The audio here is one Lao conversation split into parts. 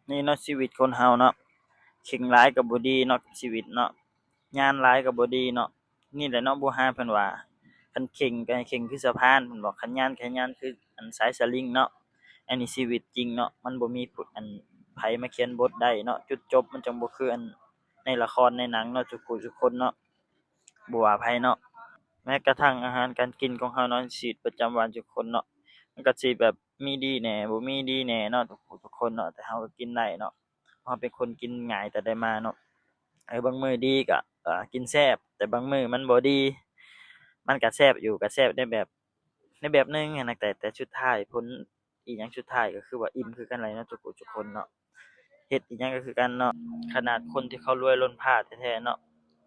ນີ້ເນາະ ຊີວິດຄົນເຮົາເນາະ ເຄັ່ງຫຼາຍກໍບໍ່ດີເນາະ ຊີວິດເນາະ ຍານຫຼາຍກໍບໍ່ດີເນາະ. ນີ້ແຫຼະເນາະ ບູຮານເພິ່ນວ່າ ຄັນເຄັ່ງກໍໃຫ້ເຄັ່ງຄືສະພານ ເພິ່ນບອກ ຄັນຍານກໍໃຫ້ຍານຄືອັນສາຍສະລິງເນາະ. ອັນນີ້ຊີວິດຈິງເນາະ ມັນບໍ່ມີຜູ້ອັນໃຜມາຂຽນບົດໄດ້ເນາະ ຈຸດຈົບມັນຈັ່ງບໍ່ຄືອັນໃນລະຄອນໃນໜັງເນາະ ທຸກຜູ້ທຸກຄົນເນາະ ບໍ່ວ່າໃຜເນາະ. ແມ້ກະທັ່ງອາຫານການກິນຂອງເຮົາເນາະ ໃນຊີວິດປະຈຳວັນທຸກຄົນເນາະ ມັນກໍຊິແບບມີດີແດ່ ບໍ່ມີດີແດ່ເນາະ ທຸກຜູ້ທຸກຄົນເນາະ ແຕ່ເຮົາກໍກິນໄດ້ເນາະ ເຮົາເປັນຄົນກິນງ່າຍແຕ່ໃດມາເນາະ. ເອີ ບາງມື້ດີກໍ ເອີ ກິນແຊບ ແຕ່ບາງມື້ມັນບໍ່ດີ ມັນກໍແຊບຢູ່ ກໍແຊບໃນແບບ ໃນແບບໜຶ່ງຫັ້ນນະ ແຕ່ ແຕ່ສຸດທ້າຍຜົນອີ່ຫຍັງ ສຸດທ້າຍກໍຄືວ່າອີ່ມຄືກັນແຫຼະເນາະ ທຸກຜູ້ທຸກຄົນເນາະ. ເຮັດອີ່ຫຍັງກໍຄືກັນເນາະ ຂະໜາດຄົນທີ່ເຂົາລວຍລົ້ນຟ້າແທ້ໆເນາະ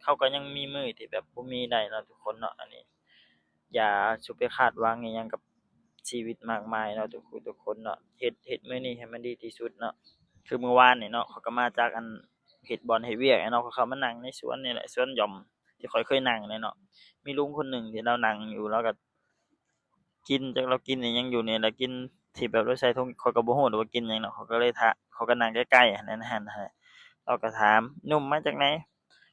ເຂົາກໍຍັງມີມື້ທີ່ແບບບໍ່ມີໄດ້ເນາະ ທຸກຄົນເນາະ. ອັນນີ້ຢ່າສຸໄປຄາດຫວັງອີ່ຫຍັງກັບຊີວິດມາກມາຍເນາະ ທຸກຜູ້ທຸກຄົນເນາະ ເຮັດ ເຮັດມື້ນີ້ໃຫ້ມັນດີທີ່ສຸດເນາະ. ຄືມື້ວານນີ້ເນາະ ຂ້ອຍກໍມາຈາກອັນເຮັດບ່ອນເຮັດວຽກເນາະ ຂ້ອຍເຂົ້າມານັ່ງໃນສວນນີ້ແຫຼະ ສວນຫຍ່ອມທີ່ຂ້ອຍເຄີຍນັ່ງນີ້ເນາະ. ມີລຸງຄົນໜຶ່ງທີ່ລາວນັ່ງຢູ່ ລາວກໍກິນ ຈັກລາວກິນອີ່ຫຍັງຢູ່ນີ້ ລາວກິນທີ່ແບບລາວໃສ່ຖົງ ຂ້ອຍກໍບໍ່ຮູ້ດອກວ່າກິນຫຍັງເນາະ. ຂ້ອຍກໍເລີຍຖາມ ຂ້ອຍກໍນັ່ງໃກ້ໆຫັ້ນນະ ລາວກໍຖາມ ໜຸ່ມມາຈາກໃສ?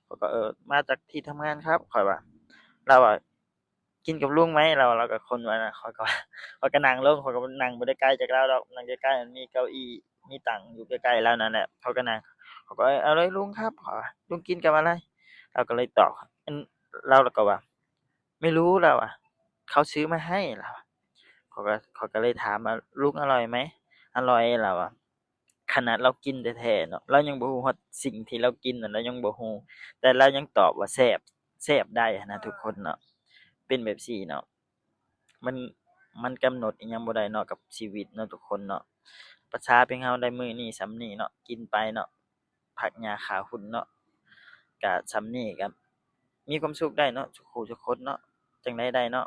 ຂ້ອຍກໍ ເອີ ມາຈາກທີ່ທຳງານຄັບ ຂ້ອຍວ່າ. ລາວວ່າ ກິນກັບລຸງໄໝ? ລາວ ລາວກໍຄົນວ່ານະ ຂ້ອຍກໍ ຂ້ອຍກໍນັ່ງລົງ ຂ້ອຍກໍນັ່ງບໍ່ໄດ້ໄກຈາກລາວດອກ ນັ່ງໃກ້ໆ ມັນມີເກົ້າອີ່ ມີຕັ່ງຢູ່ໃກ້ໆລາວນັ້ນແຫຼະ ເຂົາກໍນັ່ງ ເຂົາກໍ ເອີ ເອົາເລີຍລຸງຄັບ ເຂົາວ່າ ລຸງກິນກັບອະໄລ? ລາວກໍເລີຍຕອບ ອັນ ລາວ ລາວກໍວ່າ ໄມ່ຮູ້ ລາວວ່າ ເຂົາຊື້ມາໃຫ້ ລາວວ່າ. ຂ້ອຍກໍ ຂ້ອຍກໍເລີຍຖາມວ່າ ລຸງ ອະລ່ອຍໄໝ? ອະລ່ອຍ ລາວວ່າ. ຂະໜາດລາວກິນແທ້ໆເນາະ ລາວຍັງບໍ່ຮູ້ຮອດສິ່ງທີ່ລາວກິນນັ້ນ ລາວຍັງບໍ່ຮູ້ ແຕ່ລາວຍັງຕອບວ່າແຊບ ແຊບໄດ້ຫັ້ນນະ ທຸກຄົນເນາະ. ເປັນແບບຊີ້ເນາະ ມັນ ມັນກຳນົດອີ່ຫຍັງບໍ່ໄດ້ເນາະ ກັບຊີວິດເນາະ ທຸກຄົນເນາະ. ພາສາພຽງເຮົາໄດ້ມື້ນີ້ສ່ຳນີ້ເນາະ ກິນໄປເນາະ ຜັກຫຍ້າຂາວຫຸ່ນເນາະ ກະສ່ຳນີ້ກະມີຄວາມສຸກໄດ້ເນາະ ທຸກຜູ້ທຸກຄົນເນາະ. ຈັ່ງໃດໄດ້ເນາະ